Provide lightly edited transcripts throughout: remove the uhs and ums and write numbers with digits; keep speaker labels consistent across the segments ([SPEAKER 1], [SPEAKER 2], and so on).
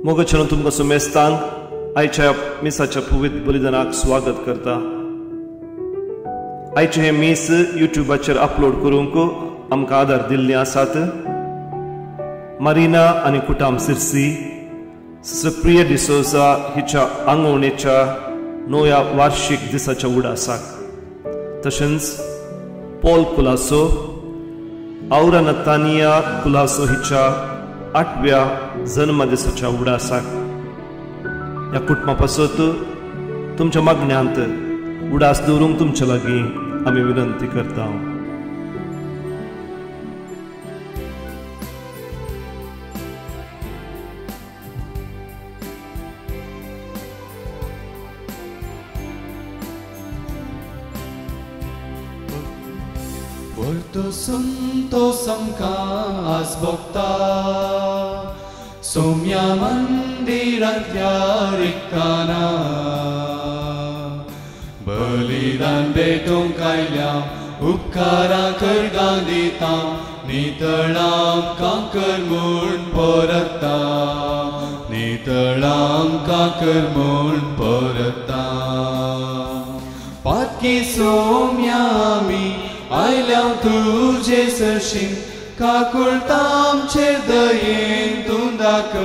[SPEAKER 1] मोगाच्यान तुमकां सुमेस्तांक आयच्या मिसाच्या पवित्र बलिदानाक स्वागत करता. आयचें हें मीस युट्यूबाचेर अपलोड करूंक आमकां आदार दिल्ले आसात मारिना आनी कुटाम सिरसी, सुप्रिया डिसोजा हिच्या आंगवणेच्या 9व्या वार्षिक दिसाच्या उडासाक, तशेंच पॉल कुलासो, आवरा नतानिया कुलासो हिच्या 8व्या जन्मदिसाच्या उडासाक. ह्या कुटुंबा पासत तुमच्या मागण्यांत उडास दवरूंक तुमच्या लागीं आमी विनंती करता.
[SPEAKER 2] संतोष आमकां आज भोगता सोम्या मंदिरांतल्या रिक्ताना, बलिदान भेटोवंक आयल्या उपकारां करगां दिता, नितळ आमकां कर म्हूण परता, नितळ आमकां कर म्हूण परता. पातकी सोम्या आमी आयल्या तुजे सरशीं, काकुळटा आमचे दयेन तूं दाखय,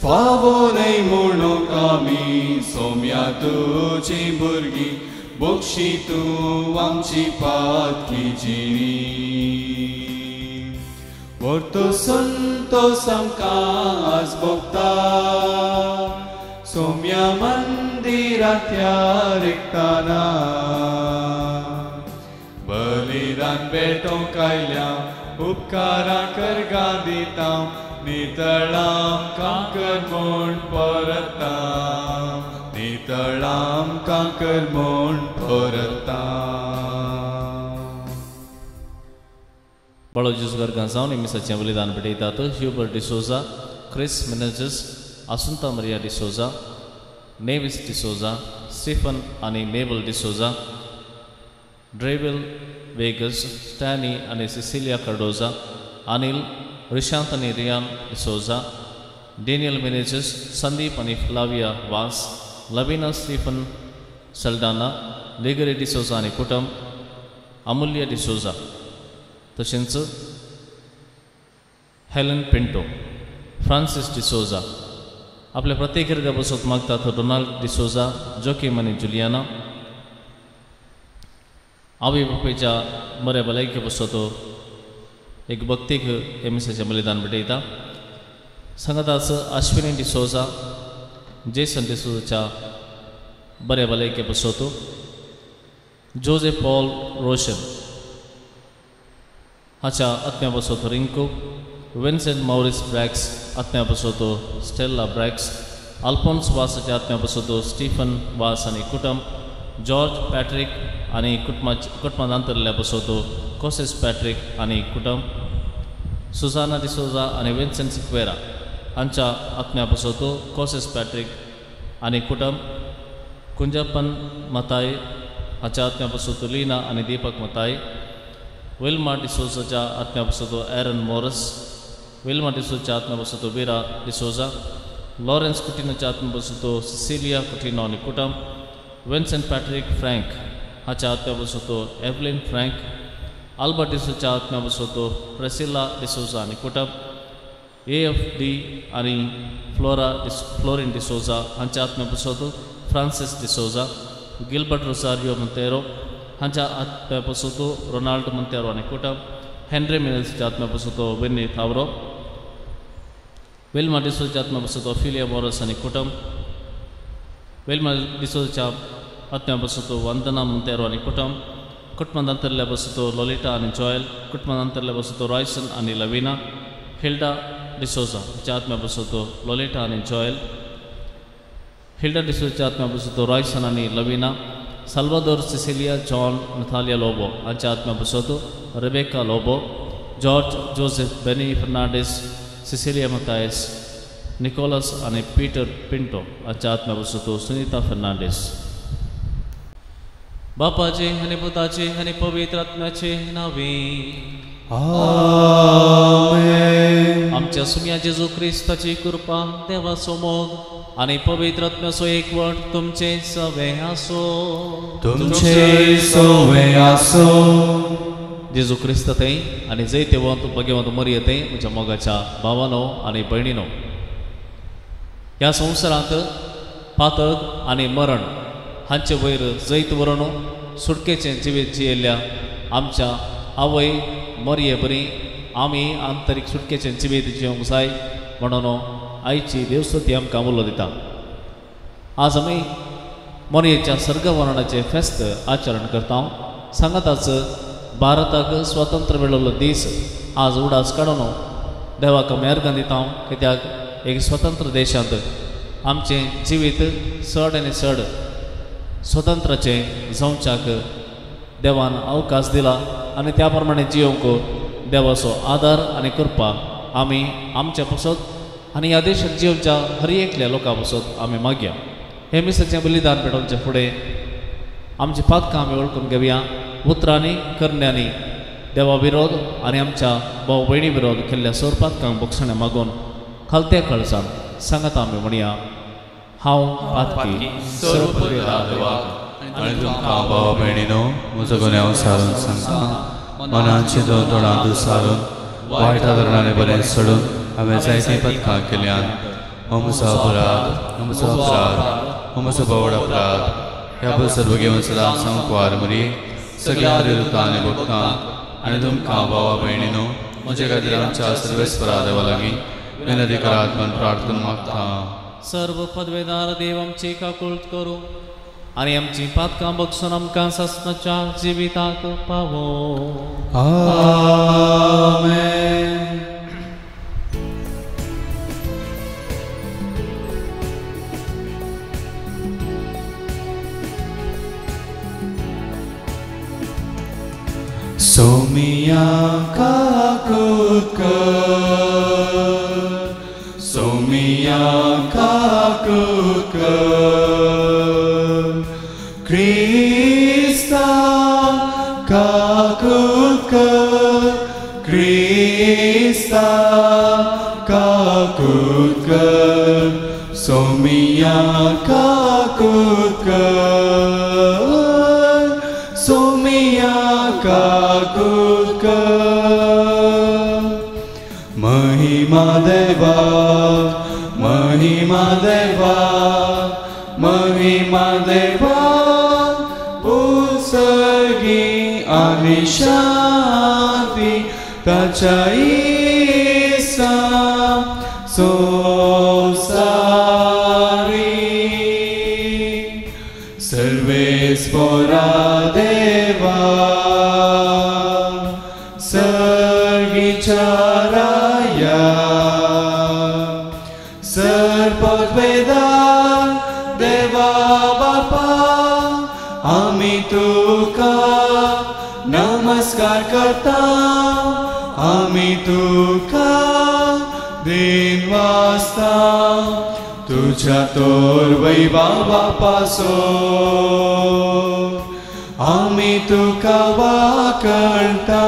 [SPEAKER 2] फावो न्हय म्हणूंक आमी सोम्या तुजी भुरगीं, बक्षी तूं आमची पातकी जिणी. व्हरतो संतोष आमकां आज भोगता सोम्या मंदिरांतल्या रिक्ताना, बलिदान भेटोवंक आयल्या उपकारां करगां दिता, नितळ आमकां कर म्हूण परता, नितळ आमकां कर म्हूण परता.
[SPEAKER 3] बाळो जेजू गर्गां जावन मिसाचें बलिदान भेटयतात Hubert D'Souza, Chris Menezes, Asunta Maria D'Souza, Nevis D'Souza, Stephen आनी मेबल डिसोजा, ड्रेवेल वेगस, स्टॅनी आनी सिसिलिया कार्डोजा, अनिल, रिशांत आनी रियान डिसोजा, डेनियल मेनेजस, संदीप आनी फ्लाविया वास, लवीना स्टीफन सल्डाना, लेगरे डिसोजा आनी कुटुंब, अमूल्य डिसोजा, तशेंच हेलन पिंटो, फ्रांसीस डिसोजा. आपल्या प्रत्येक वर्गा बसत मागतात डोनाल्ड डिसोजा, जोकीम आनी जुलियाना. आवय बापायच्या बऱ्या भलायके बसतो एक भक्तीक हे मिसाचें बलिदान भेटयता. सांगाताच अश्विनी डिसोजा, जेसन डिसोजाच्या बऱ्या भलायके बसतो, जोजे पॉल रोशन हाच्या आत्म्या बसतो रिंकू, विन्सेंट मॉरिस ब्रॅक्स आत्म्या बसतो स्टेल्ला ब्रॅक्स, अल्फोन्स वासाच्या आत्म्या बसतो स्टीफन वास आनी कुटुंब, जॉर्ज पॅट्रीक आनी कुटुंबांत अंतरल्या बसतो कोसेस पॅट्रीक आनी कुटुंब, सुजाना डिसोजा आनी विन्सेंट सिक्वेरा हांच्या आत्म्या बसतो कोसेस पॅट्रीक आनी कुटुंब, कुंजप्पन मताय हाच्या आत्म्या बसतो लीना आनी दीपक मताय, विल्मा डिसोजाच्या आत्म्या बसतो एरन मोरस, विल्मा डिसोजाच्या आत्म्या बसतो वीरा डिसोजा, लॉरेन्स कुटिनोच्या आत्म्या बसतो सिसिलिया कुटिनो आनी कुटुंब, विन्सेंट पॅट्रीक फ्रँक हाच्या आत्म्या बसतो एवलिन फ्रँक, आल्बर्ट डिसोजाच्या आत्म्या बसतो प्रेसिला डिसोजा आनी कुटुंब, ए एफ डी आनी फ्लोरिन डिसोजा हांच्या आत्म्या बसतो Francis D'Souza, Gilbert Rosario Monteiro हांच्या आत्म्या बसतो रोनाल्ड मंतेरो आनी कुटुंब, हेनरी मिनेल्सच्या आत्म्या बसतो विन्नी थावरो, विल्मा डिसोजाच्या आत्म्या बसतो फिलिया मोरस आनी कुटुंब, विल्मा डिसोजाच्या आत्म्या बसतो वंदना मंतेरो आनी कुटुंब, कुटुंबांत अंतरल्या बसतो लोलिटा आनी जॉयल, कुटुंबांत अंतरल्या बसतो रॉयसन आनी लवीना, हिल्डा डिसोजा हाच्या आत्म्या बसतो लोलिटा आनी जॉयल, हिल्डा डिसोजाच्या आत्म्या बसतो रॉयसन आनी लवीना, साल्वादोर सिसिलिया जॉन नथालिया लोबो हांच्या आत्म्या बसतो Rebecca Lobo, George Joseph Benny Fernandes, Cecilia Mathias, Nicholas आनी पीटर पिंटो हांच्या आत्म्या बसतो सुनीता फर्नांडीस. बापाचे आनी पुताचे आनी पवित्र आत्म्याचे नांवे.
[SPEAKER 2] आमेन.
[SPEAKER 3] आमच्या सुम्या जेजू क्रिस्ताची कृपा, देवाचो मोग आनी पवित्र आत्म्याचो एकवट तुमचे सवे आसो.
[SPEAKER 2] तुमचे सवे आसो.
[SPEAKER 3] जेजू क्रिस्त थंय आनी जैतेवंत भगवंत मरिये थंय म्हज्या मोगाच्या भावानो आनी भयणीनो, ह्या संवसारांत पातक आनी मरण हांचे वयर जैत व्हरून सुटकेचें जिवीत जियेल्ल्या आमच्या आवय मरिये बरी आमी आंतरीक सुटकेचें जिवीत जिवंक जाय म्हणून आयची देवस्तुती आमकां उलो दिता. आज आमी मरियेच्या सर्गवर्णाचें फेस्त आचरण करता. सांगाताच भारताक स्वतंत्र मेळिल्लो दीस आज उडास काडून देवाक आमी अर्गां दिता, कित्याक एक स्वतंत्र देशांत आमचें जिवीत चड आनी चड स्वतंत्राचें जावच्याक देवान अवकाश दिला आनी त्या प्रमाणे जियोंक देवाचो आदार आनी कृपा आमी आमच्या पासत आनी ह्या देशांत जियोवच्या हर एकल्या लोकां पासत आमी मागया. हें मिसाचें बलिदान पेटोवचे फुडें आमची पातकां आमी वळखून घेवया. उतरांनी करण्यांनी देवा विरोध आनी आमच्या भाव भयणी विरोध केल्ल्या सोर पातकांक बोगसणें मागून खालत्या कळसान सांगात आमी म्हणया, हांव पातकी
[SPEAKER 2] आनी तुमकां भावा भयणीनो म्हजो गुन्यांव सारून सांगता. मनाचे दोन तोंडांत सारून वायट आदरणाने बरें सोडून हांवें जायतीं पथकां केल्यान. हो म्हजो अपराध, हो म्हजो अपराध, हो म्हजो भोवड अपराध. ह्या सर्व घेवन सदां संकवार मरी सगळ्या हरिरुतां आनी भक्तांक आनी तुमकां भावा भयणीनो म्हजे खातीर आमच्या सर्वेस्परा देवा लागीं विनंती करात म्हूण प्रार्थना मागता.
[SPEAKER 3] सर्व पदवेदार देव आमची काकूळट करूं आनी आमची पातकां बगसून आमकां सासणाच्या जिविताक पावो.
[SPEAKER 2] आमेन. सोमिया काकूत कर, सोमिया काकूत कर, क्रिस्ता काकूत कर, क्रिस्ता काकूत कर, सोमिया काकूत कर, सोमिया काकूत कर. महिमा देवा, महिमा देवा, महिमा देवा, उत्सर्गी आनी शांती ताच्या इसा संवसारी. सर्वेस्पोरा देवा, सर्गीच्या राया, सर्पवेदार देवा बापा, आमी तुका नमस्कार करता, आमी तुका दिन वाजता, तुझ्या तोर वैभवा पासो आमी तुका वाकळटा.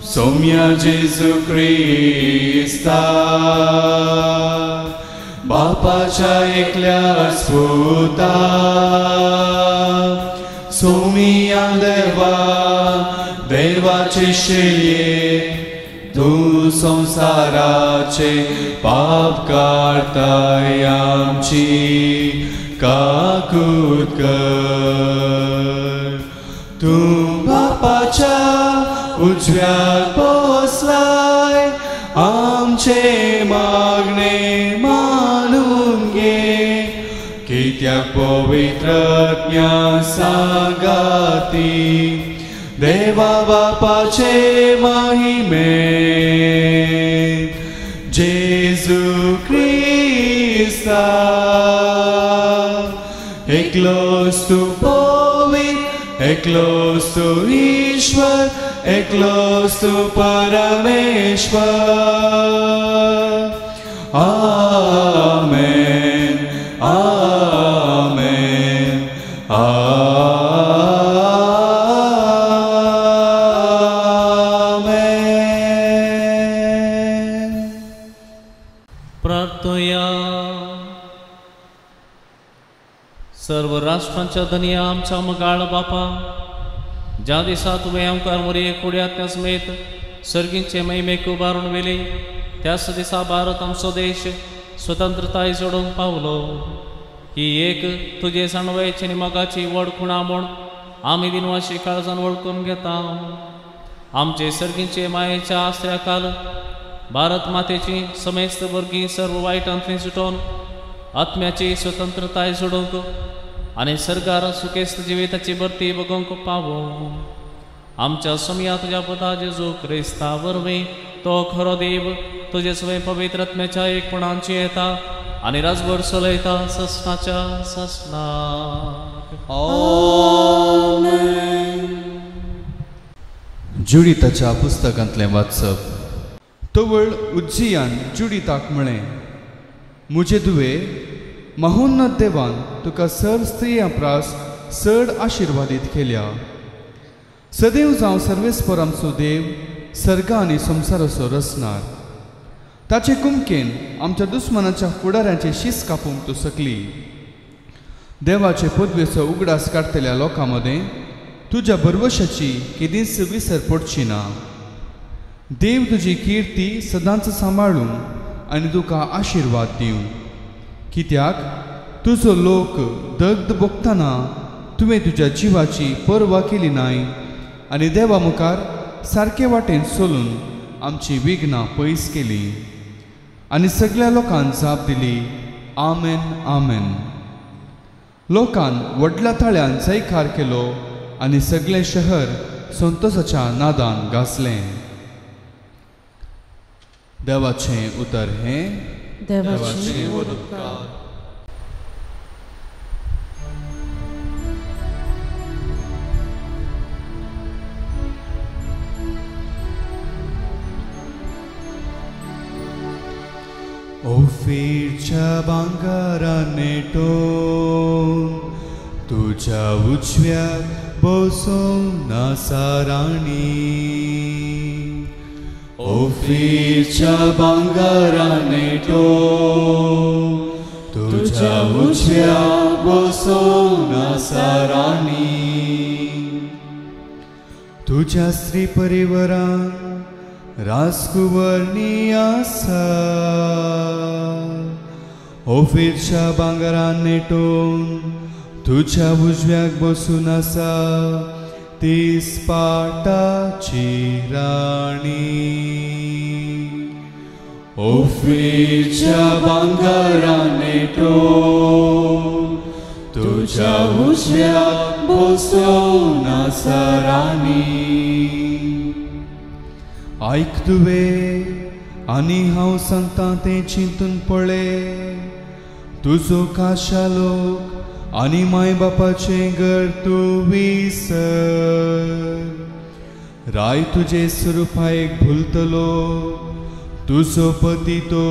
[SPEAKER 2] सोम्या जेजू क्रिस्ता, बापाच्या एकल्या स्फुता, सोमिया देवा, देवाचे शेये, तूं संवसाराचे पाप काडताय आमची काकूत कर. तूं बापाच्या उजव्याक बसलाय, आमचे मागणे मानून घे, कित्याक पवित्र आत्म्या सांगाती देवा बापाचे महिमे जेजू क्रिस्ता. एकलोच तूं पवित्र, एकलोच तूं ईश्वर, एकलोच तूं परमेश्वर. आमेन, आमेन, आमेन.
[SPEAKER 3] प्रार्थया. सर्व राष्ट्रांच्या धनया आमच्या मगाळ बापा, ज्या दिसा तुवें आमकां मोरये कुड्यातल्या समेत सर्गींचे महिमेक उबारून व्हेली त्याच दिसा भारत आमचो देश स्वतंत्रताय जोडूंक पावलो. ही एक तुजे जाणवयेची आनी मोगाची व्हड खुणा म्हूण आमी दिनवाशी काळजान वळखून घेता. आमचे सर्गींचे मायेच्या आसऱ्या खाल भारत मातेची समेस्त भुरगीं सर्व वायटांतली सुटोवन आत्म्याची स्वतंत्रताय जोडूंक आनी सरकार सुखेस्त जिविताची भरती बगोवंक पावो. आमच्या सोमया तुज्या पुता जेजू क्रिस्ता वरवीं तो खरो देव तुजे स्वयं पवित्र आत्म्याच्या एकपणांची येता आनी राजभर चलयता ससनाच्या ससनाक.
[SPEAKER 2] आमेन. जुडिताच्या पुस्तकांतलें वाचप. तवळ उज्जियान जुडिताक म्हळें, म्हजे दुवे, महोन्नत देवान तुका सर स्त्रियां प्रास चड आशिर्वादीत केल्या. सदैव जावं सर्वेस्पर आमचो देव सर्ग आनी संवसाराचो रचणार. ताचे कुमकेन आमच्या दुस्मानाच्या फुडाऱ्यांचे शीस कापूंक तूं सकली. देवाचे पदवेचो उगडास काडटल्या लोकां मदें तुज्या भरवशाची केदींच विसर पडची ना. देव तुजी किर्ती सदांच सांबाळूं आनी तुका आशिर्वाद दिवं, कित्याक तुजो लोक दग्ध भोगतना तुवें तुज्या जिवाची पर्वा केली नाय आनी देवा मुखार सारके वाटेन चलून आमची विघ्नां पयस केली. आनी सगळ्या लोकांक जाप दिली, आमेन आमेन. लोकान व्हडल्या ताळ्यान जयकार केलो आनी सगळें शहर संतोसाच्या नादान गाजलें. देवाचें उतर हें.
[SPEAKER 4] देवाचें उपकार.
[SPEAKER 2] ओफीरच्या भांगरा नेटोन तुज्या उजव्याक बसोवन आसा राणी. ओफीरच्या भांगरा नेटोन तुज्या उजव्याक बसोवन आसा राणी. तुज्या स्त्री परिवारान राजकुंवरणी आसा. ओफीरच्या भांगरा नेटोन तुज्या उजव्याक बसून आसा ती स्पार्टाची राणी. ओफीरच्या भांगरा नेटोन तुज्या उजव्याक बसून आसा राणी. आयक तुवें आनी हांव सांगता तें चिंतून पळय. तुजो काशा लोक आनी माय बापाचें घर तूं विसर. राय तुजे स्वरुपायेक भुलतलो, तुजो पती तो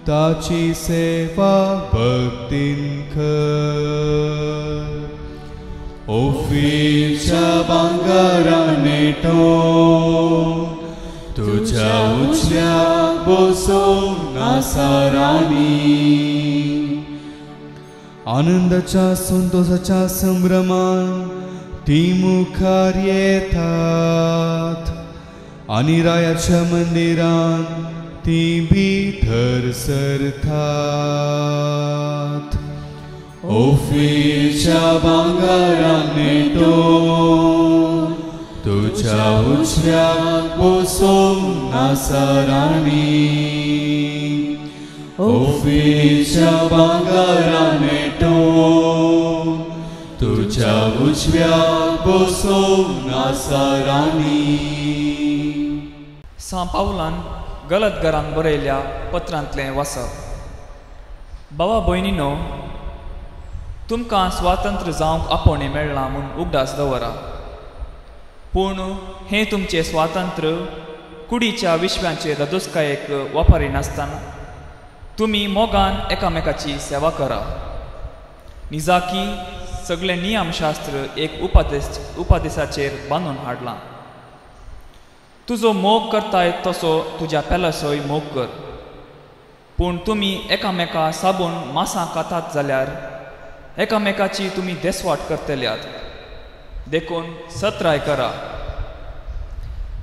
[SPEAKER 2] ताची सेवा भक्तीन कर. ओफीरच्या भांगरा नेटोन तुज्या उजव्याक बसोवन आसा राणी. आनंदाच्या संतोषाच्या संभ्रमान ती मुखार येतात आनी रायाच्या मंदिरान ती भितर सरतात. ओफीरच्या भांगरा नेटोन तुज्या उजव्याक बसोवन आसा राणी. ओफीरच्या भांगरा नेटोन तुज्या उजव्याक बसोवन आसा राणी.
[SPEAKER 5] सां पावलान गलत घरान बरयल्या पत्रांतलें वाचप. बाबा भयणीनो, तुमकां स्वातंत्र्य जावंक आपोवणें मेळ्ळां म्हूण उगडास दवरा. पूण हें तुमचें स्वातंत्र्य कुडीच्या विश्वांचे ददुस्कायेक वापरिनासतना तुमी मोगान एकामेकाची सेवा करा. निजाकी सगळें नियमशास्त्र एक उपादेसाचेर बांदून हाडलां. तुजो मोग करताय तसो तुज्या पेलासोय मोग कर. पूण तुमी एकामेका साबून मासां खातात जाल्यार एकामेकाची तुमी देसवाट करतल्यात. देखून सत्राय करा.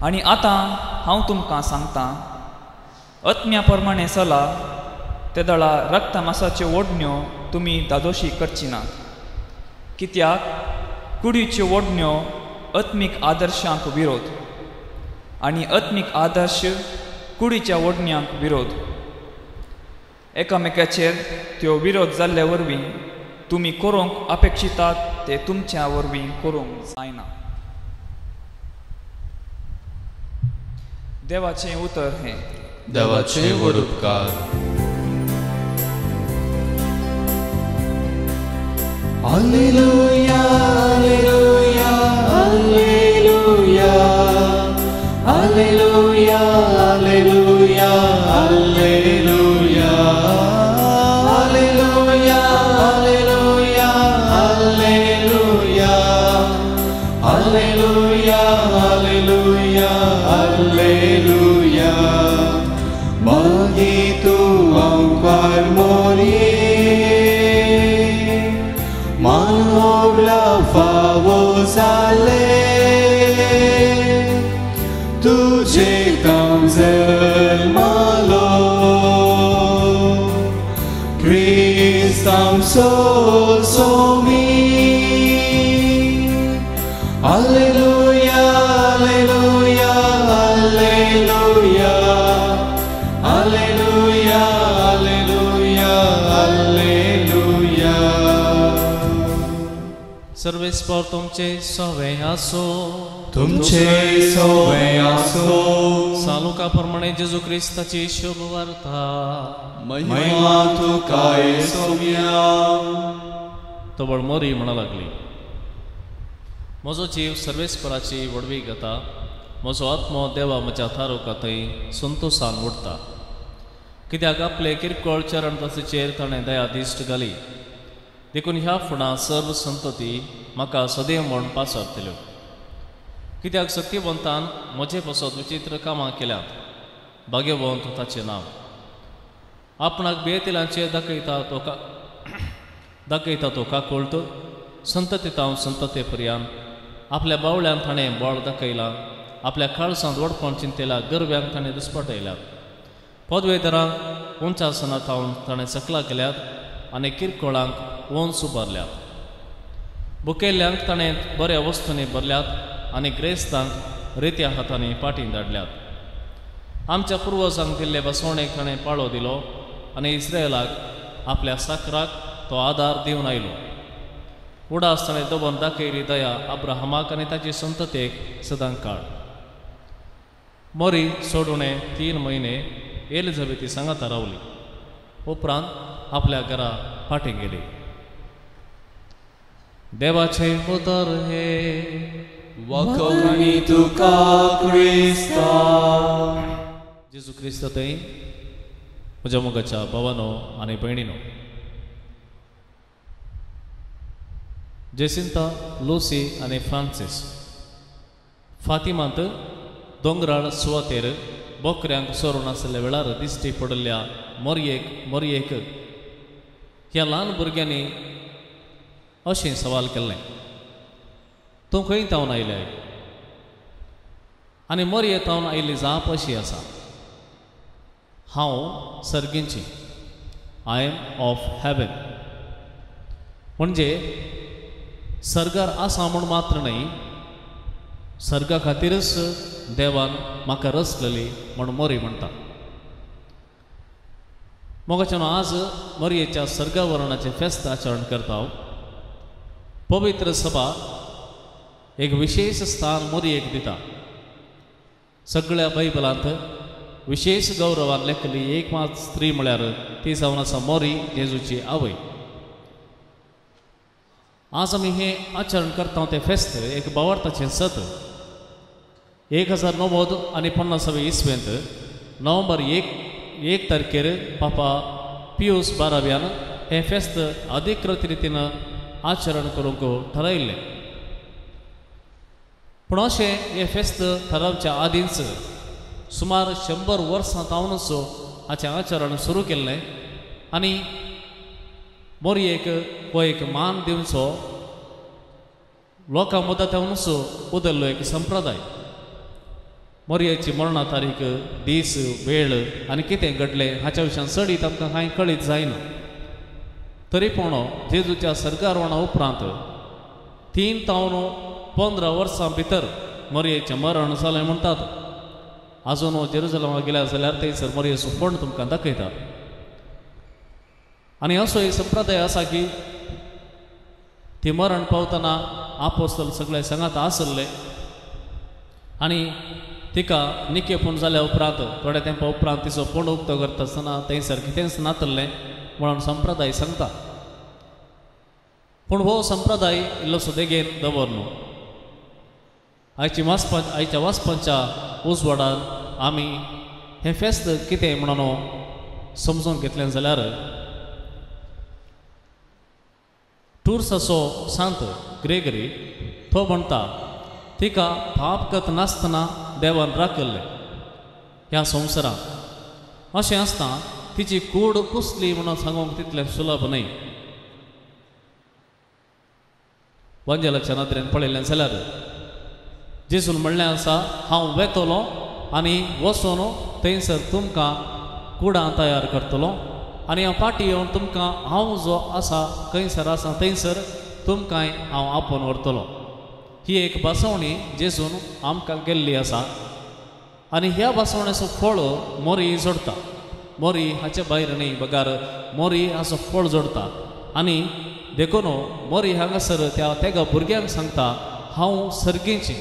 [SPEAKER 5] आनी आतां हांव तुमकां सांगतां, आत्म्या प्रमाणे चला तेदळा रक्ता मासाच्यो ओडण्यो तुमी दादोशी करची नात. कित्याक कुडीच्यो ओडण्यो आत्मीक आदर्शांक विरोध आनी आत्मीक आदर्श कुडीच्या ओडण्यांक विरोध. एकामेकाचेर त्यो विरोध जाल्ले वरवीं तुमी करूंक अपेक्षितात ते तुमच्या वरवीं करूंक जायना. देवाचें उतर हें.
[SPEAKER 2] देवाचे व्हड उपकार.
[SPEAKER 6] Alleluia, alleluia, alleluia, alleluia, alleluia, alleluia, alleluia, alleluia, alleluia, alleluia, alleluia, alleluia. Maldito ancor morir, manobra favosale, तुझे कमजल मालो, क्रिस्ताम सोल Somi. Alleluia, alleluia, alleluia, alleluia, alleluia, alleluia.
[SPEAKER 3] सर्वेस्पर तुमचे सवे आसो.
[SPEAKER 6] तुमचे सवे आसो.
[SPEAKER 3] सालुका प्रमाणे जेजू क्रिस्ताची शुभ वार्ता.
[SPEAKER 6] महिमा तुका येसोम्या.
[SPEAKER 3] तबळ मोरी म्हणा लागली, म्हजो जीव सर्वेस्पराची व्हडवी घेता, म्हजो आत्मो देवा म्हज्या थारोका थंय संतोसान उडटा. कित्याक आपले किरकोळ चरण तसेचेर ताणें दया दिश्ट घाली. देखून ह्या फुडां सर्व संतती म्हाका सदैव म्हूण पाचारतल्यो. कित्याक सक्तिवंतान म्हजे पसत विचित्र कामां केल्यात, भाग्यवंत ताचें नांव. आपणाक बेतिलांचेर दाखयता तो काकुळट संतती तांव संतते पर्यान. आपल्या बावळ्यान ताणें बळ दाखयलां, आपल्या काळसांत व्हडपण चिंतेल्या गरव्यांक ताणें दुस्पटयल्यात. पदवेदरांक उंचासना थावन ताणें सकला केल्यात आनी किरकोळांक वंस उबारल्यात. बुकेल्ल्यांक ताणें बऱ्या वस्तूंनी भरल्यात आनी ग्रेस्तांक रित्या हातांनी पाटीं धाडल्यात. आमच्या पुर्वजांक दिल्ले बसवणेक ताणें पाळो दिलो आनी इस्रायलाक आपल्या साकराक तो आदार दिवन आयलो. उडास ताणें दबोन दाखयली दया अब्राहमाक आनी ताची संततेक सदां काळ. मोरी सोडुणे 3 म्हयने एलिझाबेथी सांगाता रावली. उपरांत आपल्या घरा फाटीं गेली. देवाचें उतर हे.
[SPEAKER 6] वखणी तुका क्रिस्ता.
[SPEAKER 3] जेजू क्रिस्त थंय म्हज्या मोगाच्या भावानो आनी भयणीनो, जेसिंता, लुसी आनी फ्रांसीस फातिमांत दोंगराळ सुवातेर बोकऱ्यांक सोरून आशिल्ल्या वेळार दिश्टी पडिल्ल्या मोरयेक ह्या ल्हान भुरग्यांनी अशें सवाल केल्लें, तूं खंय तावन आयल्याय? आनी मोरये तावन आयिल्ली जाप अशी आसा, हांव सर्गींची, I am of heaven. म्हणजे सर्गार आसा म्हूण मात्र न्हय, सर्गा खातीरच देवान म्हाका रचलेली म्हूण मोरी म्हणटा. मोगाच्यान आज मोरयेच्या सर्गावरणाचें फेस्त आचरण करता. पवित्र सभा एक विशेष स्थान मोरयेक दिता. सगळ्या बायबलांत विशेष गौरवान लेखली एक मात स्त्री म्हळ्यार ती जावन आसा मोरी, जेजूची आवय. आज आमी हें आचरण करता तें फेस्त एक बावार्थाचें सत. 1050 इसवेंत नोव्हेंबर 1 तारखेर पापा पियूस बाराव्यान हें फेस्त अधिकृत रितीन आचरण करूंक थारायिल्लें. पूण अशें हें फेस्त थारावच्या आदींच सुमार 100 वर्सां तावनच हाचें आचरण सुरू केल्लें आनी मोरयेक हो एक मान दिवचो लोकां मदतावनूच उदल्लो एक संप्रदाय. मोरयेची मरणा तारीख, दीस, वेळ आनी कितें घडलें हाच्या विशयान चडीत आमकां कांय कळीत जायना. तरी पूण जेजूच्या सर्गारोहणा उपरांत 3 तावन 15 वर्सां भितर मोरयेचें मरण जालें म्हणटात. आजून जेरुजलमा गेल्या जाल्यार थंयसर मोरयेचो फोंड तुमकां दाखयतात. आनी असो एक संप्रदाय आसा की ती मरण पावतना आपोस्तल सगळे सांगात आसले आनी तिका निकेपूण जाल्या उपरांत थोड्या तेंपा उपरांत तिचो फोंड उक्तो करता आसतना थंयसर कितेंच नातल्लें म्हणून संप्रदाय सांगता. पूण हो संप्रदाय इल्लोसो देगेन दवर न्हू. आयच्या वाचपांच्या उजवाडान आमी हें फेस्त कितें म्हणून समजून घेतलें जाल्यार टूर्साचो सांत ग्रेगरी तो म्हणटा तिका पाप कत नासतना देवान राखिल्लें ह्या संवसारांत. अशें आसतना तिची कूड कुसली म्हणून सांगूंक तितलें सुलभ न्हय. वंजेलाच्या नदरेन पळयलें जाल्यार जेजून म्हणलें आसा, हांव वेतलो आनी वचून थंयसर तुमकां कुडां तयार करतलो आनी हांव फाटीं येवन तुमकां हांव जो आसा खंयसर आसा थंयसर तुमकांय हांव आपोवन व्हरतलो. ही एक बसवणी जेजून आमकां केल्ली आसा आनी ह्या बसवणेचो फळ मोरी जोडटा. मोरी हाचे भायर न्हय बगार मोरी हाचो फळ जोडटा. आनी देखून मोरी हांगासर त्या तेगा भुरग्यांक सांगता हांव सर्गेची.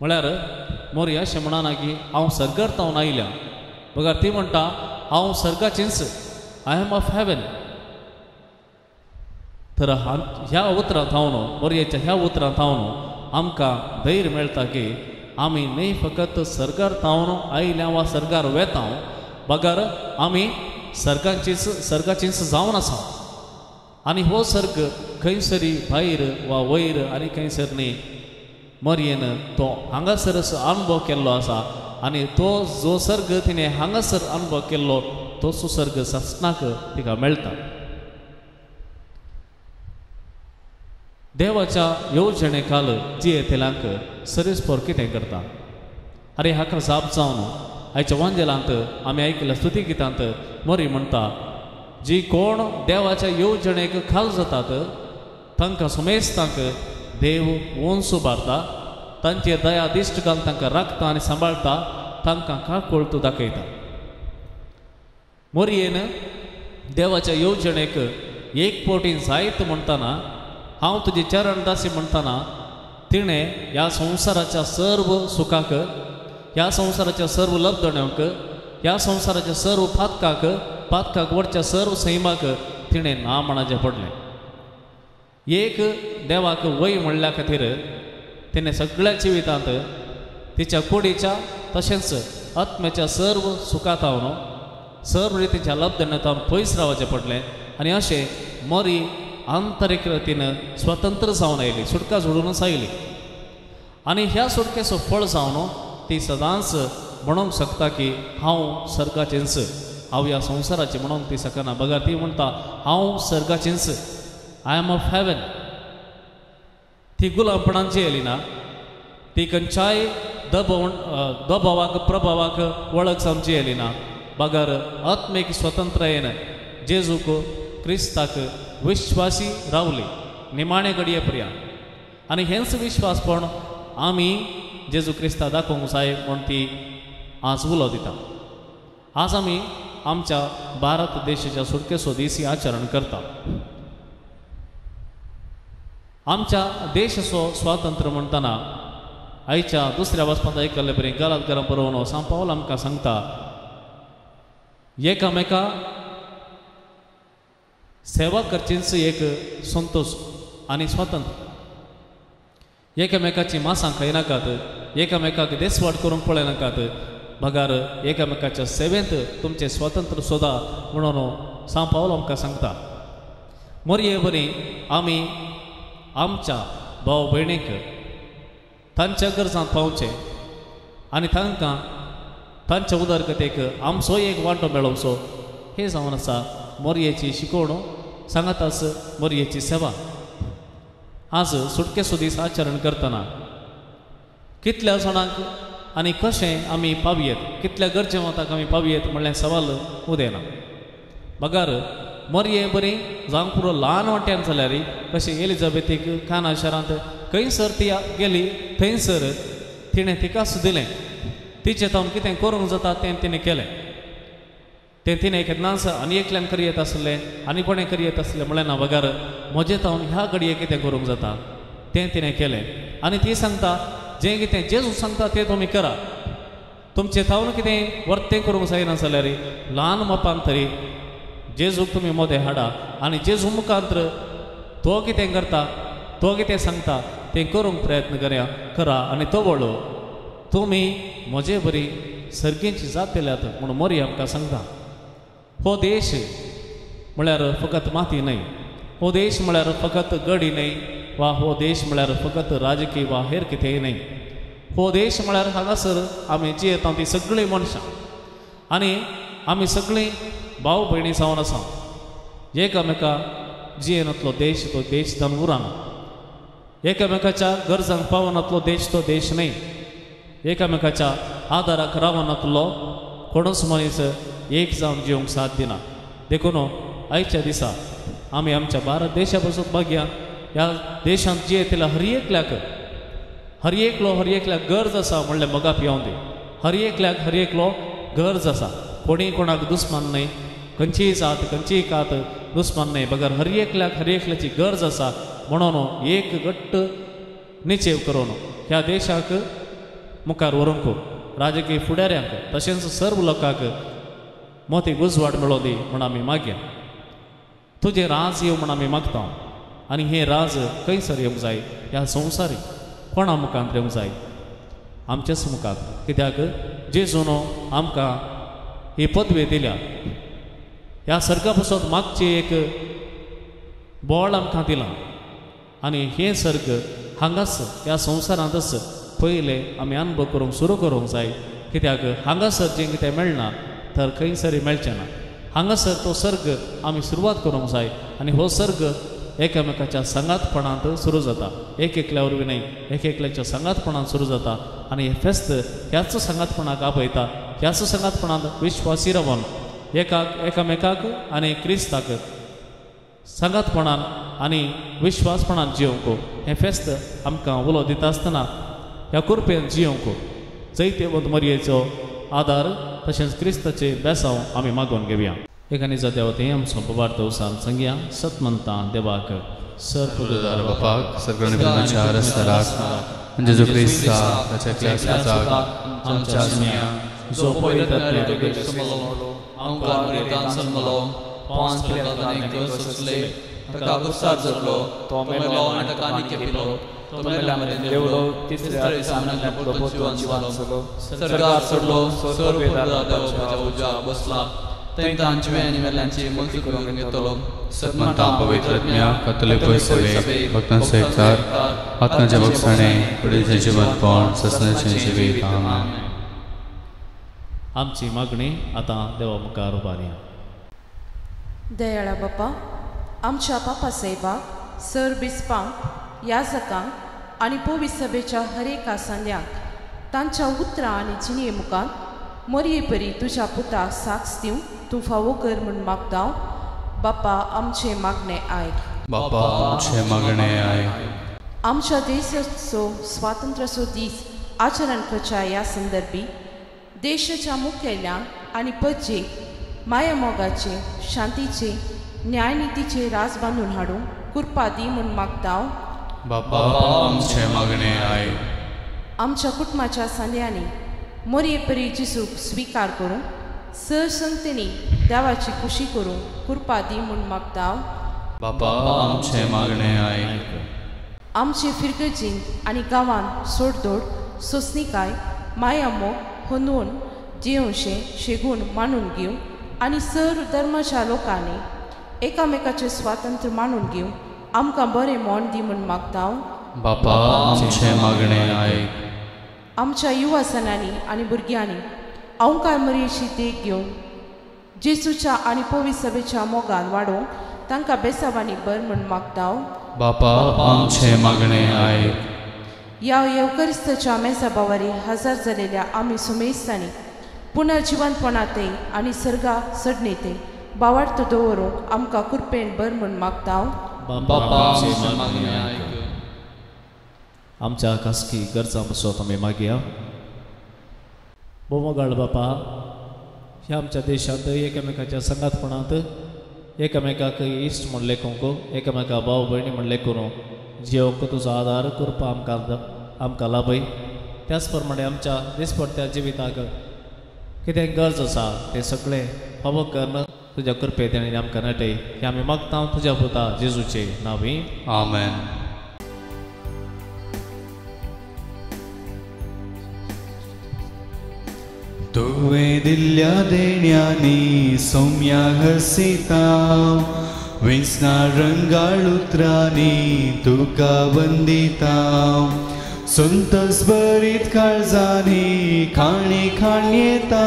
[SPEAKER 3] म्हळ्यार मोरी अशें म्हणना की हांव सर्गार तावन आयल्या, बगार ती म्हणटा हांव सर्गाचीच, I am of heaven. तर ह्या उतरां थावन, मोरयेच्या ह्या उतरां थावन आमकां धैर्य मेळटा की आमी न्हय फकत सर्गार थावन आयल्या वा सर्गार वेता बगर आमी सर्गाचीच जावन आसा. आनी हो सर्ग खंयसरी भायर वा वयर आनी खंयसर न्ही, मोरयेन तो हांगासरच अनुभव केल्लो आसा आनी तो जो सर्ग तिणें हांगासर अनुभव केल्लो तो सुसर्ग सासणाक तिका मेळटा. देवाच्या येवजणे खाल जियेतल्यांक सरीसपोर कितें करता? आरे हाका जाप जावन आयच्या वांजेलांत आमी आयकल्या स्तुती गितांत मोरी म्हणटा, जी कोण देवाच्या येवजणेक खाल जातात तांकां सुमेस्तांक देव उंच उबारता, तांचेर दया दिश्ट घालून तांकां राखता आनी सांबाळटा, तांकां काकुळट दाखयता. मोरयेन देवाच्या येवजणेक एक पवटी जायत म्हणटना, हांव तुजी चरण दासी म्हणटना तिणें ह्या संवसाराच्या सर्व सुखाक, ह्या संवसाराच्या सर्व लब्धण्यांक, ह्या संवसाराच्या सर्व पातकाक, पातकाक वडच्या सर्व सैमाक तिणें ना म्हणचें पडलें. एक देवाक वय म्हणल्या खातीर तिणें सगळ्या जिवितांत तिच्या कुडीच्या तशेंच आत्म्याच्या सर्व सुखातावन सर्व रितीच्या लब्धण्यातावन पयस रावचें पडलें. आनी अशें मोरी आंतरीक रितीन स्वतंत्र जावन आयली, सुटका जोडूनच आयली. आनी ह्या सुटकेचो फळ जावन ती सदांच म्हणूंक शकता की हांव सर्गाचेंच, हांव ह्या संवसाराचें म्हणूंक ती शकना, बगर ती म्हणटा हांव सर्गाचेंच, I am of heaven. ती गुलामपणान जियेली ना, ती खंयच्याय दबावाक प्रभावाक वळख जावन जियेली ना, बगर आत्मीक स्वतंत्रायेन जेजूक क्रिस्ताक विश्वासी रावली निमाणे घडये पर्यंत. आनी हेंच विश्वासपण आमी जेजू क्रिस्ता दाखोवंक जाय म्हूण ती आज उलो दिता. आज आमी आमच्या भारत देशाच्या सुटकेचो दीस आचरण करता. आमच्या देशाचो स्वातंत्र्य म्हणटना आयच्या दुसऱ्या वाचपांत आयकल्ले बरी गालात घरां बरोवन सांव पावल आमकां सांगता, एकामेका सेवा करचीच एक संतोष आनी स्वातंत्र्य. एकामेकाची मासां खायनाकात, एकामेकाक देसवाट करूंक पळयनाकात, बगार एकामेकाच्या सेवेंत तुमचें स्वातंत्र्य सोदा म्हणून सांव पावल आमकां सांगता. मोरये बरी आमी आमच्या भाव भयणीक तांच्या गरजांत पावचें आनी तांकां तांच्या उदरगतेक आमचो एक वांटो मेळोवचो हें जावन आसा मोरयेची शिकवण सांगाताच मोरयेची सेवा. आज सुटकेचो दीस आचरण करतना कितल्या जाणांक आनी कशें आमी पावयेत, कितल्या गरजेवंताक आमी पावयेत म्हणलें सवाल उदयना. बगर मोरये बरी जावंक पुरो ल्हान वांट्यान जाल्यार कशें एलिजाबेथीक काना शारांत खंयसर ती गेली थंयसर तिणें तिकाच दिलें, तिचें तावन कितें करूंक जाता तें तिणें केलें. तें तिणें केन्नाच आनी एकल्यान करयेत आसलें आनी कोणें करयेत आसलें म्हणलें ना, बगर म्हजें तावन ह्या घडये कितें करूंक जाता तें तिणें केलें. आनी ती सांगता जें कितें जेजू सांगता तें तुमी करा, तुमचें तावन कितें वर्तें करूंक जायना जाल्यार ल्हान मापान तरी जेजूक तुमी मोदें हाडा आनी जेजू मुखांत्र तो कितें करता तो कितें सांगता तें करूंक प्रयत्न करा आनी तो वळो तुमी म्हजे बरी सर्गेची जातल्यात म्हूण मोरी आमकां सांगता. हो देश म्हळ्यार फकत माती न्हय, हो देश म्हळ्यार फकत गडी न्हय वा हो देश म्हळ्यार फकत राजकीय वा हेर कितेंय न्हय. हो देश म्हळ्यार हांगासर आमी जियेता ती सगळीं मनशां आनी आमी सगळीं भाव भयणी जावन आसा. एकामेका जियेनातलो देश तो देश जावन उरना, एकामेकाच्या गरजांक पावनातलो देश तो देश न्हय, एकामेकाच्या आदाराक रावनातलो कोणूच मनीस एक जावन जिवंक साथ दिना. देखून आयच्या दिसा आमी आमच्या भारत देशा पासून मागया ह्या देशांत जियेतल्या हर एकल्याक हर एकलो हर एकल्याक गरज आसा म्हणलें मोगाप येवं दी. हर एकल्याक हर एकलो गरज आसा, कोणी कोणाक दुस्मान न्हय, खंयचीय जात खंयचीय कात दुस्मान न्हय, बगर हर एकल्याक हर एकल्याची गरज आसा म्हणून एक घट्ट निचेव करून ह्या देशाक मुखार व्हरूंक राजकीय फुडाऱ्यांक तशेंच सर्व लोकांक मोती उजवाड मेळोवं दी म्हूण आमी मागया. तुजें राज येवं म्हूण आमी मागता आनी हें राज खंयसर येवंक जाय, ह्या संवसारी कोणा मुखांत येवंक जाय, आमच्याच मुखार. कित्याक जेजून आमकां ही पदवी दिल्या, ह्या सर्गा पासून मागची एक बळ आमकां दिलां आनी हें सर्ग हांगाच ह्या संवसारांतच पयलें आमी अनुभव करूंक सुरू करूंक जाय. कित्याक हांगासर जें कितें मेळना तर खंयसरी मेळचें ना. हांगासर तो सर्ग आमी सुरवात करूंक जाय आनी हो सर्ग एकामेकाच्या सांगातपणांत सुरू जाता, एक एकल्या वरवीं न्हय, एक एकल्याच्या सांगातपणांत सुरू जाता. आनी हें फेस्त ह्याच सांगातपणाक आपयता, ह्याच सांगातपणांत विश्वासी रावन एकाक एकामेकाक आनी क्रिस्ताक सांगातपणान आनी विश्वासपणान जिवंक हें फेस्त आमकां उलो दिता आसतना ह्या कृपेन जिवंक जैतेवंत मरयेचो आदार तशेंच क्रिस्ताचे बेसांव आमी मागोवन घेवया. एकानी जात्या वतीन आमचो बाबार्थ वसान सांगया सतमंता देवाक सर
[SPEAKER 2] पुरुदार बापाक सगळ्या रस्त्याक जेजू क्रिस्ता ताच्या क्लासाक आमच्या सुन्या
[SPEAKER 3] जो पवित्र
[SPEAKER 2] सतमंता पवित्रज्ञा कथोलिक सभेक भक्तांचो एकचार आत्म्याचे भोगसणे कुडीचें जिवनपण ससनाचें जिवीत. आमेन.
[SPEAKER 3] आमची मागणी आतां देवा मुखार उबारया.
[SPEAKER 4] दयाळा बापा, आमच्या पापा साहेबाक, सर बिस्पांक, याजकांक आनी पवी सभेच्या हर एका सांद्यांक तांच्या उतरां आनी जिणये मुखार मरये परी तुज्या पुताक साक्ष दिवं तूं फावो कर म्हूण मागता. बापा आमचें मागणें आयक.
[SPEAKER 2] बापा आमचें मागणें आयक.
[SPEAKER 4] आमच्या देशाचो स्वातंत्र्याचो दीस आचरण करच्या ह्या संदर्भी देशाच्या मुखेल्यांक आनी पज्जेक माया मोगाचे, शांतीचे, न्यायनितीचे राज बांदून हाडूंक कृपा दी म्हूण मागता.
[SPEAKER 2] बापा आमचें मागणें आयक.
[SPEAKER 4] आमच्या कुटुंबाच्या सांद्यांनी मोरये परी जेजूक स्विकार करूंक सर संगतेनी देवाची खुशी करूंक कृपा दी म्हूण मागता.
[SPEAKER 2] बापा आमचें मागणें आयक.
[SPEAKER 4] आमचे फिरगर्जींत आनी गांवांत सोडदोड, सोंसणीकाय, माया मोग होंदून जियोवशें शेगूण मानून घेवं आनी सर धर्माच्या लोकांनी एकामेकाचें स्वातंत्र्य मानून घेवं आमकां बरें मोन दी म्हूण मागता.
[SPEAKER 2] बापा आमचें मागणें आयक.
[SPEAKER 4] आमच्या युवासनांनी आनी भुरग्यांनी अवंकार मरियेची देख घेवन जेजूच्या आनी पवित्र सभेच्या मोगान वाडोवंक तांकां बेसावांनी बर म्हूण मागता.
[SPEAKER 2] बापा आमचें मागणें आयक.
[SPEAKER 4] ह्या येवकरिस्ताच्या मेजाबावारी हजर जालेल्या आमी सुमेस्तांनी पुनर्जिवंतपणाते आनी सर्गा सडणेते बावार्थ दवरूंक आमकां कृपेन बर म्हूण मागता.
[SPEAKER 2] बापा आमचें मागणें आयक.
[SPEAKER 3] आमच्या खासगी गरजां पासत आमी मागया. भोवमोगाळ बापा, ह्या आमच्या देशांत एकामेकाच्या सांगातपणांत एकामेकाक इश्ट म्हण लेखूंक, एकामेका भाव भयणी म्हण लेखून जियोवंक तुजो आदार करपा आमकां लाभय. त्याच प्रमाणे आमच्या दिसपडत्या जिविताक कितें गरज आसा तें सगळें फावो करून तुज्या कृपेन आनी आमकां नटय हें आमी मागता तुज्या पुता जेजूचे नांवी.
[SPEAKER 2] आमेन. तुवें दिल्ल्या देण्यांनी सौम्या हसिता, वेसना रंगाळ उतरांनी तुका वंदिता, संतोस भरीत काळजांनी खाणी खाणयेता,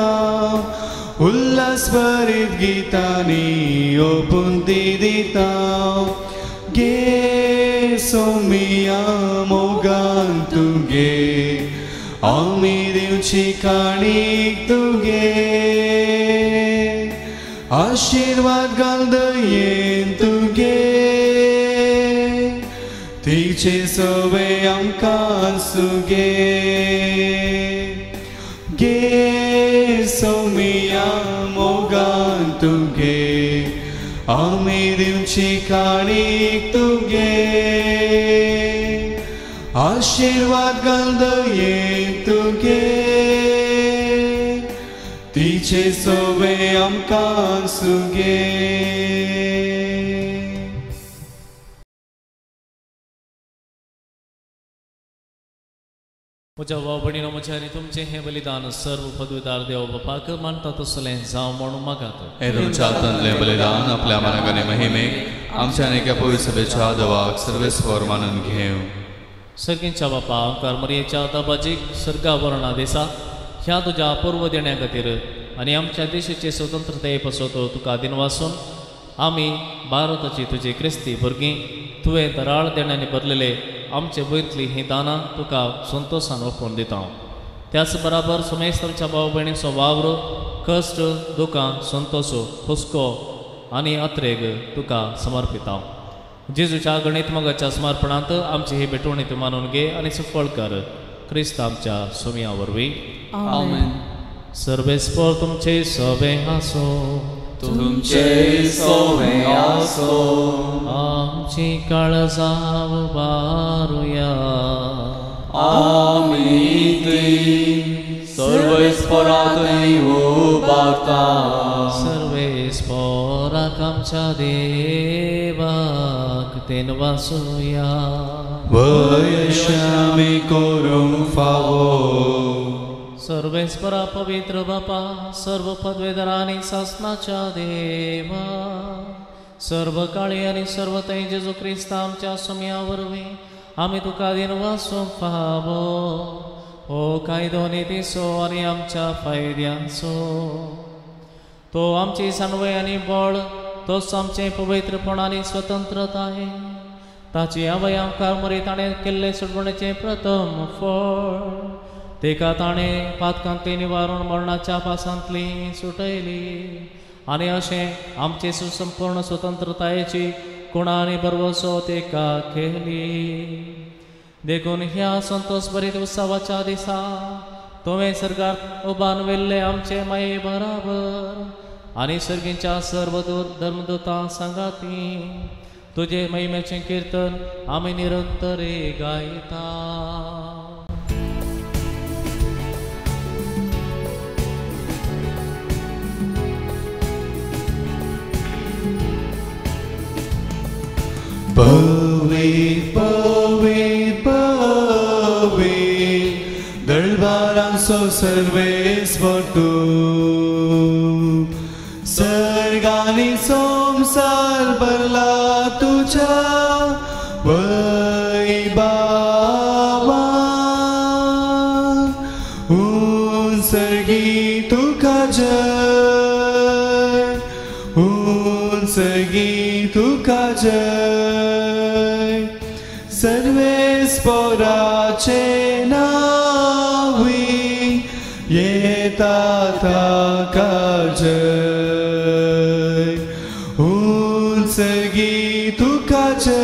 [SPEAKER 2] उल्हास भरीत गितांनी ओपून ती दिता. गे सौम्या मोगान तुगे आमी दिवची काणीक तुगे, आशिर्वाद घाल दयेन तुगे, तिचे सवे आमकां सुगे. गे सौम्या मोगान तुगे आमी दिवची काणीक तुगे, आशिर्वाद घाल दयेन तुगे, तिचे सवे आमकां सुगे.
[SPEAKER 3] म्हज्या भाव भयणीनो, म्हजें आनी तुमचें हें बलिदान सर्व पदवीदार देव बापाक मानता तसलें जावं म्हणून मागात.
[SPEAKER 2] हें तुमच्या हातांतलें बलिदान आपल्या मानाक आनी महिमेक आमच्या आनी एका पवित्र सभेच्या देवाक सर्वेस्पर मानून घेवं.
[SPEAKER 3] सर्गींच्या बापा, ओंकार मरियेच्या दबाजीक सर्गा वर्णा दिसा ह्या तुज्या पूर्व देण्या खातीर आनी आमच्या देशाचे स्वतंत्रताये पासत तुका दिनवासून आमी भारताची तुजी क्रिस्ती भुरगीं तुवें दराळ देण्यांनी भरलेले आमचे भुंयतलीं हीं दानां तुका संतोशान ओंपून दिता. त्याच बराबर सुमेस्त आमच्या भाव भयणीचो वावर, कश्ट, दुकां, संतोश, हुस्को आनी अत्रेग तुका समर्पिता. जेजूच्या गणित मोगाच्या समर्पणांत आमची ही भेटवणी तूं मानून घे आनी सुफळ कर. क्रिस्त आमच्या सोम्या वरवीं.
[SPEAKER 6] आमेन.
[SPEAKER 3] सर्वेस्पर तुमचे सवे आसो,
[SPEAKER 6] तुमचे सवे आसो.
[SPEAKER 3] आमची काळजां उबारुया.
[SPEAKER 6] आमी ती सर्वेस्परा थंय उबारता.
[SPEAKER 3] सर्वेस्पराक आमच्या देवाक तेनवासुया.
[SPEAKER 2] वयशामी करूंक फावो.
[SPEAKER 3] सर्वेस्परा पवित्र बापा, सर्व पदवेदार आनी सासनाच्या देवा, सर्व काळी आनी सर्व थंय जेजू क्रिस्ता आमच्या सोम्या वरवीं आमी तुका दिनवासूंक फावो. हो कायदो नितीचो आनी आमच्या फायद्याचो, तो आमची सानवय आनी बळ, तोच आमचें पवित्रपण आनी स्वतंत्रताय. ताची आवय आमकां मरी ताणें केल्लें सुटवणेचें प्रथम फळ, तेका ताणें पातकांतली निवारून मरणाच्या पासांतली सुटयली आनी अशें आमचे सुसंपूर्ण स्वतंत्रतायेची कुणा आनी भरवसो तेका केली. देखून ह्या संतोष भरीत उत्सवाच्या दिसा तुवें सर्गात उबान व्हेल्ले आमचे माये बराबर आनी सर्गींच्या सर्व धर्मदूतां सांगाती तुजे महिमेचें किर्तन आमी निरंतर गायता.
[SPEAKER 2] पवे पवे पवे दळबारांचो सर्वेस्पर तूं, सर्गांनी संवसार भरला तुज्या वैभावान. उंच सर्गी तूं जय, उंचगी तुका जय, सर्वेस्पोराचे नावी येता ताका जय, उंचगी तुका जय,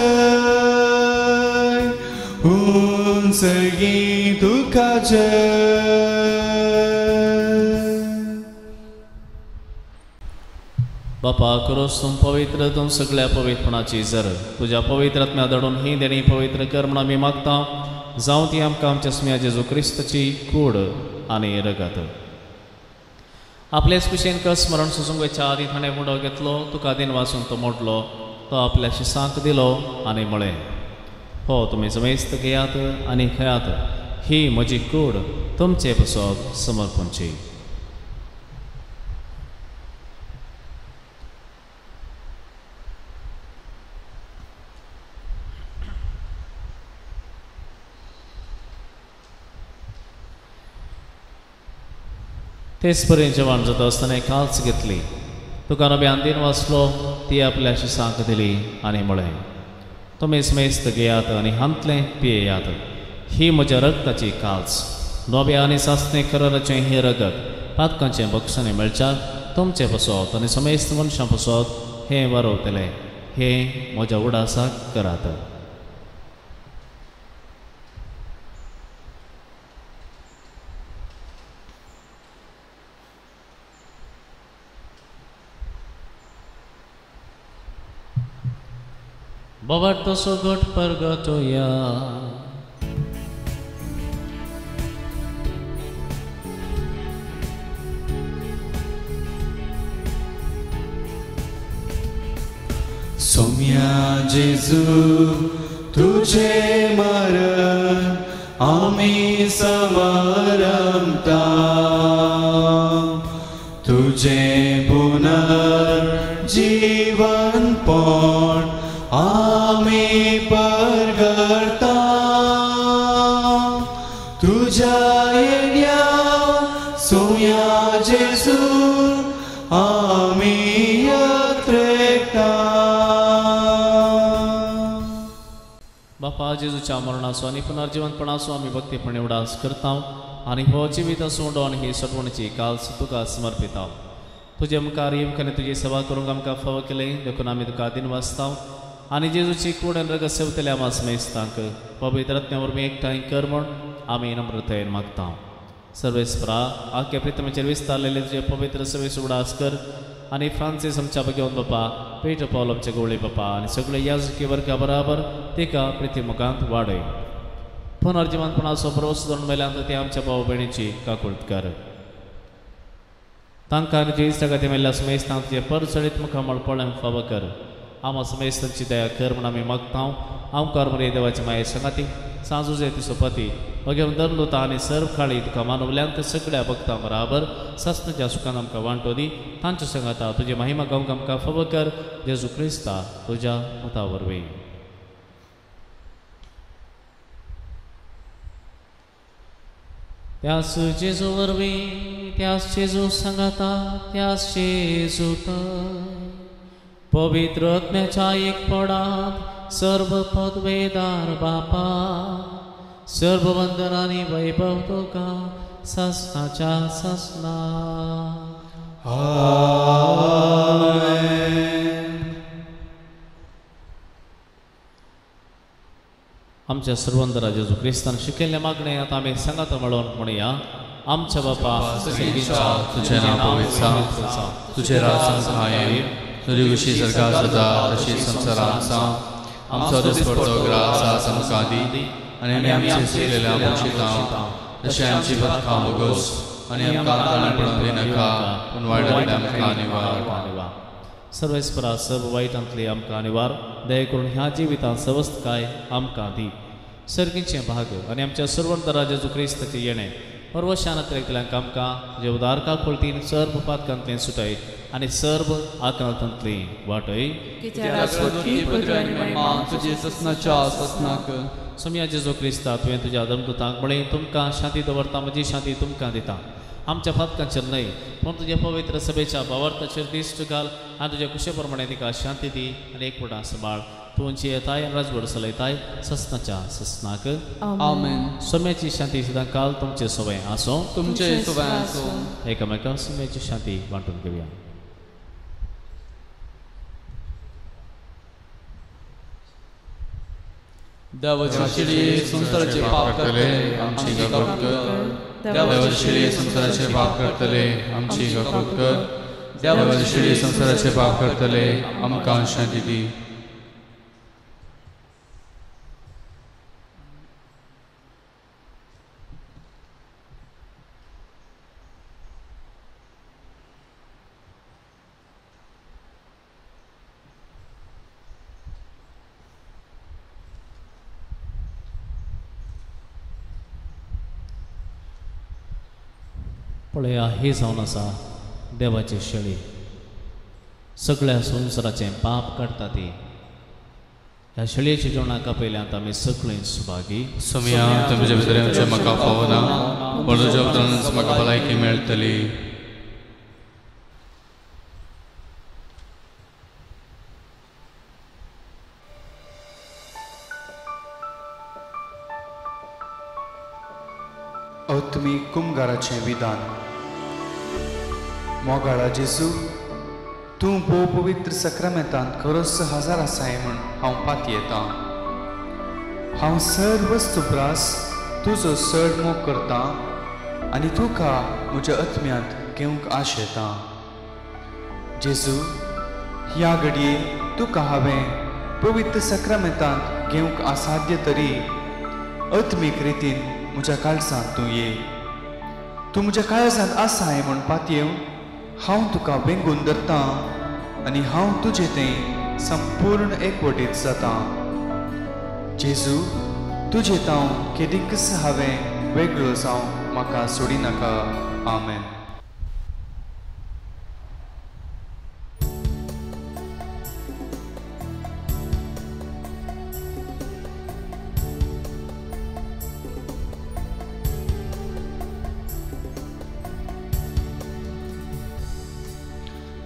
[SPEAKER 2] उंचगी तुका जय.
[SPEAKER 3] बापा करोस तूं पवित्र, तूं सगळ्या पवित्रपणाची जर तुज्या पवित्र आत्म्या धाडून ही देणी पवित्र कर म्हूण आमी मागता. जावं ती आमकां आमच्या सुम्या जेजू क्रिस्ताची कूड आनी रगत. आपलेच कुशेन कस मरण सोसूंक वयच्या आदीं ताणें मुंडो घेतलो, तुका दिन वाचून तो मोडलो, तो आपल्या शिसांक दिलो आनी म्हळें, हो तुमी जमेस्त घेयात आनी खेयात, ही म्हजी कूड तुमचे पसत समर्पणची. तेच परी जेवण जाता आसतना काल्च घेतली, तुका नव्यान दिन वाचलो, ती आपल्या शिसांक दिली आनी म्हळें, तुमी समेस्त घेयात आनी हांतलें पियेयात, ही म्हज्या रगताची काल्च, नव्या आनी सासणे खराचें हें रगत पातकांचें बक्षांनी मेळच्याक तुमचें पसत आनी समेस्त मनशां पसत हें वरवतलें, हें म्हज्या उडासाक करात. बाबा तसो घट परगटोया.
[SPEAKER 2] सोम्या जेजू तुझे मरण आमी समरमता, तुझे पुनर्जीवन पण आमी परगडता, तुझ्या येण्या सोम्या जेजू आमी यात्रेकता.
[SPEAKER 3] बापा जेजूच्या मरणाचो आनी पुनर्जिवंतपणाचो आमी भक्तीपणे उडास करता आनी हो जिविताचो उंडो आनी ही सटवणीची काल्स तुका समर्पिता. तुजे मुखार येवंक आनी तुजी सेवा करूंक आमकां फावो केलें देखून आमी तुका दिन वाचता आनी जेजूची कूड आनी रगत सेवतल्या आमा समेस्तांक पवित्र आत्म्या वरवीं एकठांय कर म्हूण आमी नम्रतायेन मागता. सर्वेस्परा आख्या प्रितमेचेर विस्तारलेले तुजे पवित्र सवेस उडास कर आनी फ्रांसीस आमच्या भगवंत बापा, पेटर पावल आमचे गवळी बापा आनी सगळे याजकी वर्गा बराबर तिका प्रिती मुखांत वाडय. पुनर्जिवंतपणाचो भरवसो धरून मेल्यान ते आमच्या भाव भयणीची काकूळत कर. तांकां आनी तुज्या इश्टागती मेल्ल्या समेस्तांक तुजें परजळीत मुखामळ पळोवंक फावो कर. आमा समेस्तांची दया कर म्हूण आमी मागता. आमकार मरे देवाची माये सांगाती सांजुजे तिसोपती भगवंत धर्मदूता आनी सर्व खाळी तुका मानवल्यांत सगळ्या भक्तां बराबर सासणाच्या सुखान आमकां वांटो दी. तांच्या सांगाता तुजी महिमा गावंक आमकां फावो कर. जेजू क्रिस्ता तुज्या मता वरवीं. त्यास जेजू वरवीं, त्यास जेजू सांगाता, त्यास जेजूत पवित्र आत्म्याच्या एकपणांत सर्व पदवेदार बापा, सर्व वंदन आनी वैभव तुका सासणाच्या सासणा.
[SPEAKER 2] आमेन.
[SPEAKER 3] आमच्या सर्वंतरा जेजू क्रिस्तान शिकयल्लें मागणें आतां आमी सांगाता मेळोवन म्हणया. आमच्या बापा
[SPEAKER 2] तुझें नांव पवित्र जावं, तुझें राज संवसारांत येवं, तुजी खुशी सरकार जाता तशी संवसारांत जावं. आमचो दिसपडतो ग्रास आज आमकां दी आनी आमी आमचे चुकलेल्या बक्षितां तशें आमची पथकां बोगोस आनी आमकां ताण पडून दिनाका पूण वायटांतल्यान आमकां निवार.
[SPEAKER 3] सर्वेस्परा सर्व वायटांतली आमकां निवार, दया करून ह्या जिवितांत सवस्तकाय आमकां दी. सर्गीचें भाग आनी आमच्या सर्वंत जेजू क्रिस्ताचें येणें परवशान अतिरेकतल्यांक आमकां जे उदार काकुळतीन सर्व पातकांतलें सुटय आनी सर्व आकांतांतली वाटय. सोम्या जेजू क्रिस्ता तुवें तुज्या धर्मदूतांक म्हळें, तुमकां शांती दवरता, म्हजी शांती तुमकां दिता. आमच्या पातकांचेर न्हय पूण तुज्या पवित्र सभेच्या भावार्थाचेर दिश्ट घाल आनी तुज्या कुशे प्रमाणे तिका शांती दी आनी एकवटान सांबाळ. तूं येताय आनी राजवट चलयताय ससनाच्या ससनाक.
[SPEAKER 6] आमेन.
[SPEAKER 3] सोम्याची शांती सदां काल तुमचे सवय आसो.
[SPEAKER 6] तुमचे सवय आसो.
[SPEAKER 3] एकामेका सोम्याची शांती वांटून घेवया.
[SPEAKER 6] देवाचे शिळये संवसाराचे पाप करतले आमची कबूल कर.
[SPEAKER 2] देवाचे शिळये संवसाराचे पाप करतले आमची कबूल कर. देवाचे शिळये संवसाराचे पाप करतले आमकां शांती दी.
[SPEAKER 3] पळया ही जावन आसा देवाची शेळी, सगळ्या संवसाराचें पाप काडटा ती. ह्या शेळयेच्या जेवणाक आपयल्यांत आमी सगळीं सुभागी.
[SPEAKER 2] सोमया तुमचे भितर येवचें म्हाका फावना, पूण तुज्या उतरानच म्हाका भलायकी मेळटली.
[SPEAKER 7] आत्मीक कुमगाराचें विधान. मोगाळा जेजू, तूं भोव पवित्र सक्रामेंतांत खरोच हजार आसाय म्हूण हांव पातयेतां. हांव सर्वस्तु प्रास तुजो चड मोग करतां आनी तुका म्हज्या आत्म्यांत घेवंक आशेतां. जेजू, ह्या घडये तुका हांवें पवित्र सक्रामेंतांत घेवंक असाध्य तरी आत्मीक रितीन म्हज्या काळजांत तूं ये. तूं म्हज्या काळजांत आसाय म्हूण पातयेवन हांव तुका वेंगून धरतां आनी हांव तुजे तें संपूर्ण एकवटीत जातां. जेजू, तुजे तांव केदीकच हांवें वेगळो जावं म्हाका सोडिनाका. आमेन.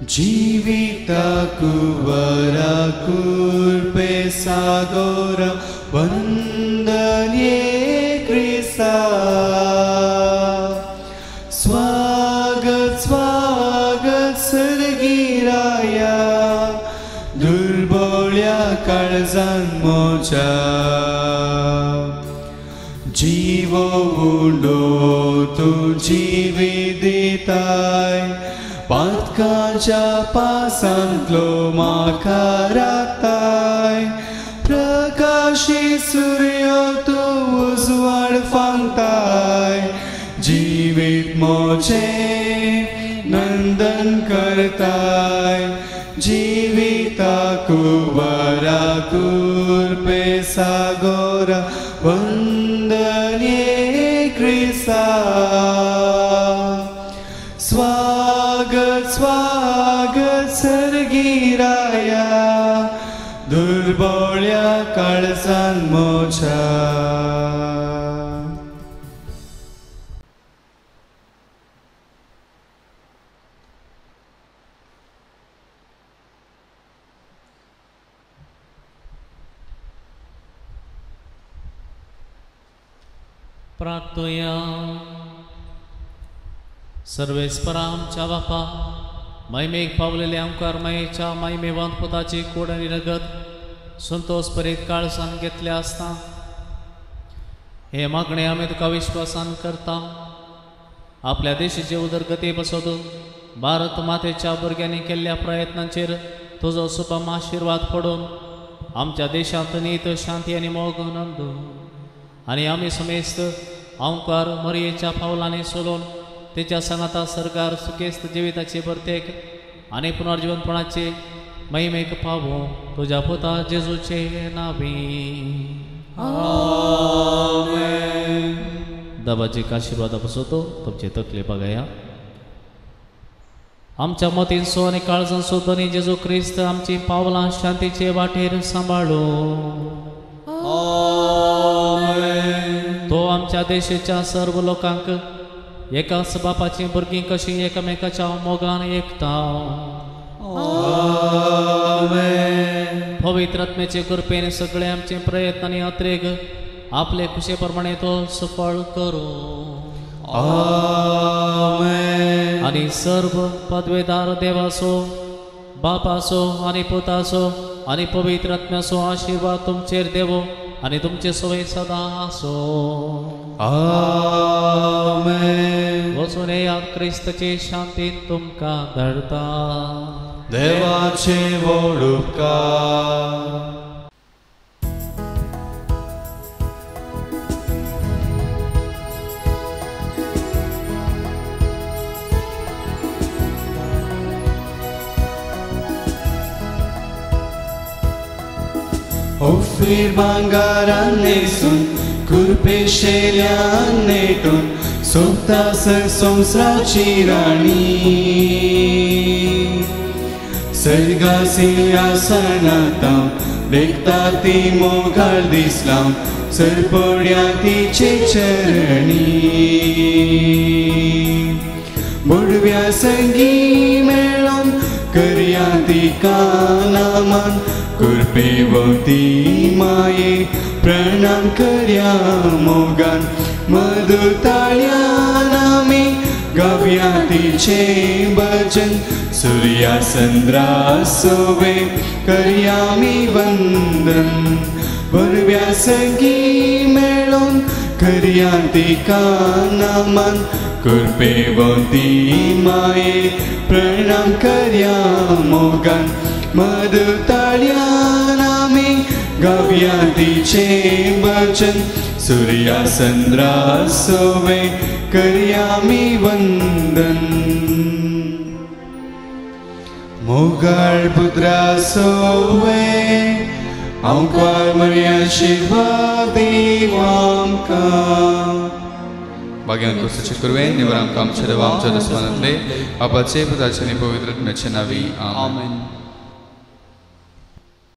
[SPEAKER 2] जीविताकु वराकुर्पे सागोरा वंदने क्रिस्ता. स्वागत स्वागत सर्गिराया दुर्बोळ्या काळजान मोजा. जीवो उंडो तूं जिवी दिताय पातकाच्या पासांतलो म्हाका राखताय. प्रकाशी सूर्य तूं उजवाड फांगताय जिवीत म्हजें नंदन करताय. जिविताकु वराकुर्पे सागोरा वंदने क्रिस्ता. स्वागत स्वागत सर्गिराया दुर्बोळ्या काळजान मोजा.
[SPEAKER 3] प्रार्थुया. सर्वेस्परा आमच्या बापा, महिमेक पावलेले आमकार मायेच्या महिमेवंत पुताची कोड आनी रगत संतोष परीत काळजान घेतले आसता हे मागणे आमी तुका विश्वासान करता. आपल्या देशाचे उदरगती पासत भारत मातेच्या भुरग्यांनी केल्ल्या प्रयत्नांचेर तुजो सुबम आशिर्वाद पडून आमच्या देशांत नीत शांती आनी मोग नंदू आनी आमी समेस्त आमकार मरयेच्या पावलांनी सोलून तेच्या सांगाता सरकार सुखेस्त जिविताचे भरतेक आनी पुनर्जीवनपणाचे महिमेक पावो तुज्या पुता जेजूचे नावी.
[SPEAKER 2] आमेन.
[SPEAKER 3] दाबाजीक आशिर्वादा पसोतो तुमचे तकले बघाया. आमच्या मतींचो आनी काळजांचो धनी जेजू क्रिस्त आमची पावलां शांतीचे वाटेर सांबाळू.
[SPEAKER 2] आमेन.
[SPEAKER 3] तो आमच्या देशाच्या सर्व लोकांक एकाच बापाचीं भुरगीं कशीं एकामेकाच्या मोगान एकता. पवित्र आत्म्याचे कृपेन सगळे आमचे प्रयत्न आनी अत्रेग आपले खुशे प्रमाणे तो सफळ करूं. आनी सर्व पदवेदार देवाचो बापाचो आनी पुताचो आनी पवित्र आत्म्याचो आशिर्वाद तुमचेर देवो आनी तुमचे सवय सदां आसो. आमेन. वचून येयात, क्रिस्ताचे शांतीन तुमकां धाडटा.
[SPEAKER 2] देवाचे व्हड उपकार.
[SPEAKER 7] ओफीर भांगारान न्हेसून कुरपे शेल्यान नेटून सोबता संवसाराची राणी सर्गा सिंहासनांत देखता ती मोगाळ दिसलां सरपड्या तिचे चरणी बुडव्या संगी मेळोन करया तिका नामान कुरपेवती माये प्रणाम करया मोगान मधुर ताळ्यान आमी गावया तिचे भजन सूर्या चंद्रा सोवे करया आमी वंदन बरव्या संगी मेळोन करया तिका नामान कुरपेवती माये प्रणाम करया मोगान मधुर ताळ्यान आमी गावया तिचे भजन सूर्या चंद्रा सोवे करया आमी वंदन मोगाळ पुत्रा सोवे आंवकार मरिया आशिर्वाद दीव आमकां.
[SPEAKER 6] भाग्यान क्रिस्ताचे कुरवेन निवर आमकां आमच्या देवा आमच्या दुस्मानांतले बापाचे पुताचे आनी पवित्र आत्म्याचे नांवी. आमेन.